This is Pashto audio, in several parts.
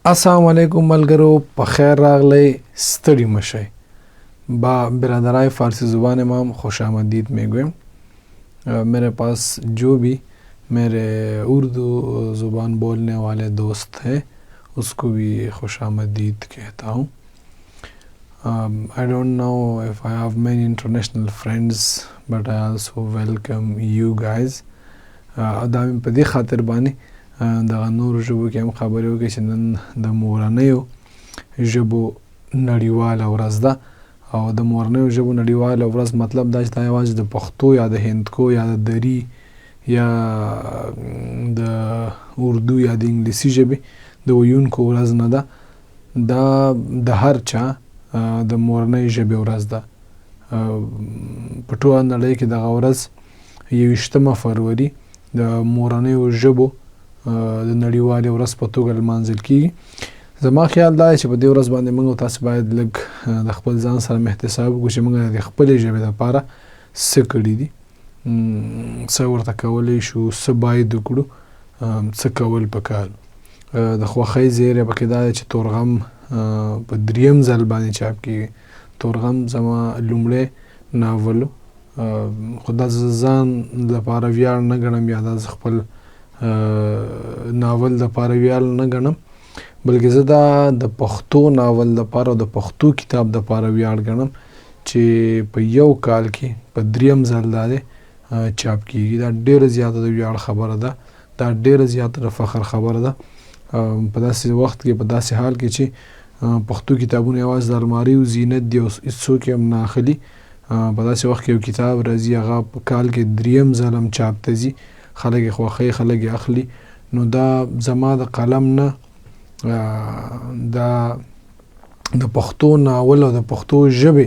السلام علیکم ملګرو، په خیر راغلی، ستړي مشه. با برادرای فارسی زبان امام خوش آمدید میگویم. میرے پاس جو بھی میرے اردو زبان بولنے والے دوست ہیں، اس کو بھی خوش آمدید کہتا ہوں۔ I don't know if I have many international friends, but I also welcome you guys. دا مې په دې خاطر باندې دغه نورو ژبو کې هم خبرې وکړې چې نن د مورنیو ژبو نړیواله ورځ ده، او د مورنیو ژبو نړیواله ورځ مطلب دا چې دا یوازې د پښتو یا د هندکو یا د دري یا د اردو یا د انګلیسي ژبې د ویونکو ورځ نه ده، دا د هر چا د مورنۍ ژبې ورځ ده۔ په ټوله نړۍ کې دغه ورځ 21 فروري د مورنیو ژبو د نړیوالې ورځ په توګه لمانځل کیږي۔ زما خیال دا دی چې په دې ورځ باندې موږ او تاسو باید لږ د خپل ځان سره احتساب وکړو چې موږ د خپلې ژبې دپاره څه کړي دي، څه ورته کولی شو، څه باید وکړو، څه کول پکار۔ د خوښۍ زیری پکې دا دی چې تورغم په دریم ځل باندې چاپ کیږي۔ تورغم زما لومړی ناول، خو دا زه ځان لپاره ویاړ نه ګڼم یا دا زه خپل ناول دپاره ویاړ نه ګڼم، بلکې زه دا د پښتو ناول دپاره او د پښتو کتاب دپاره ویاړ ګڼم چې په یو کال کې په دریم ځل دا دی چاپ کیږي۔ دا ډېره زیاته د ویاړ خبره ده، دا ډېره زیاته د فخر خبره ده۔ په داسې وخت کې، په داسې حال کې چې پښتو کتابونه یوازې د الماریو زینت دي او هېڅوک یې هم نه اخلي، په داسې وخت کې یو کتاب راځي، هغه په کال کې دریم ځل هم چاپ ته ځي، خلک یې خوښوي، خلک یې اخلي۔ نو دا زما د قلم نه، دا د پښتو ناول او د پښتو ژبې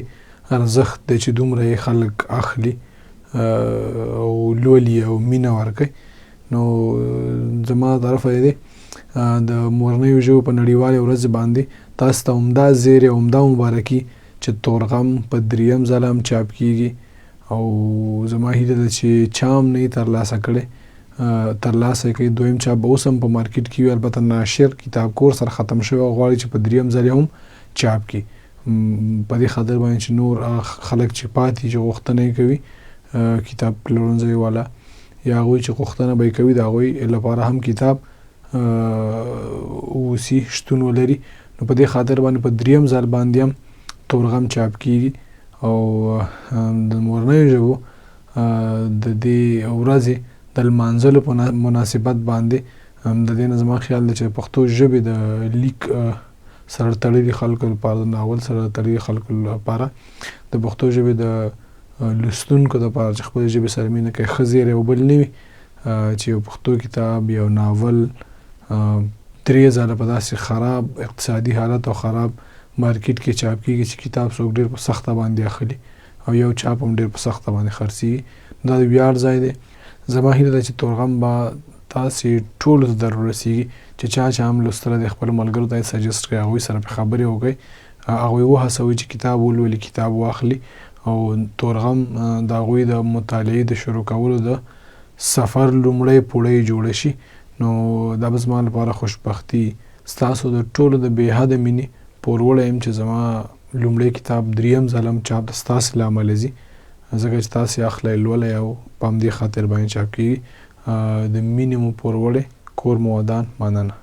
ارزښت دی چې دومره یې خلک اخلي او لولي او مینه ورکوي۔ نو زما طرفه یې دی د مورنیو ژبو په نړیوالې ورځ باندې تاسو ته همدا زیری او همدا مبارکي چې تورغم په دریم ځل هم چاپ کیږي، او زما هیله ده چې چا هم نه یې ترلاسه کړی، ترلاسه یې کړي۔ دویم چاپ به اوس هم په مارکیټ کې وي، البته ناشر کتاب کور سره ختم شوی او غواړي چې په دریم ځل یې هم چاپ کړي، په دې خاطر باندې چې نور هغه خلک چې پاتې چې غوښتنه یې کوي، کتاب پلورنځی والا یا هغوی چې غوښتنه به یې کوي، د هغوی لپاره هم کتاب اوسي، شتون ولري۔ نو په دې خاطر باندې په دریم ځل باندې هم تورغم چاپ کیږي، او د مورنیو ژبو د دې ورځې د لمانځلو په مناسبت باندې د دې نه زما خیال دی چې پښتو ژبې د لیک سره تړلي خلکو لپاره، د ناول سره تړلي خلکو لپاره، د پښتو ژبې د لوستونکو لپاره چې خپلې ژبې سره مینه کوي، ښه زیری او بل نه وي چې یو پښتو کتاب، یو ناول درې ځله په داسې خراب اقتصادي حالت او خراب مارکیټ کې چاپ کیږي چې کتاب څوک ډېر په سخته باندې اخلي او یو چاپ هم ډېر په سخته باندې خرڅېږي۔ دا د ویاړ ځای دی۔ زما هیله ده چې تورغم به تاسې ټولو ته در ورسېږي چې چا چا هم لوستلی دی، خپلو ملګرو ته یې سجست کړئ، هغوی سره پرې خبرې وکړئ، هغوی وهڅوئ چې کتاب ولولي، کتاب واخلي، او تورغم د هغوی د مطالعې د شروع کولو د سفر لومړی پوړۍ جوړه شي۔ نو دا به زما لپاره خوشبختي، ستاسو د ټولو د بې حده مینې پوروړی یم چې زما لومړی کتاب دریم ځل هم چاپ د ستاسې له امله ځي، ځکه چې تاسې اخلئ، لولئ او په همدې خاطر باندې چاپ کېږي۔ د مینې مو پوروړی، کور مو ودان، مننه۔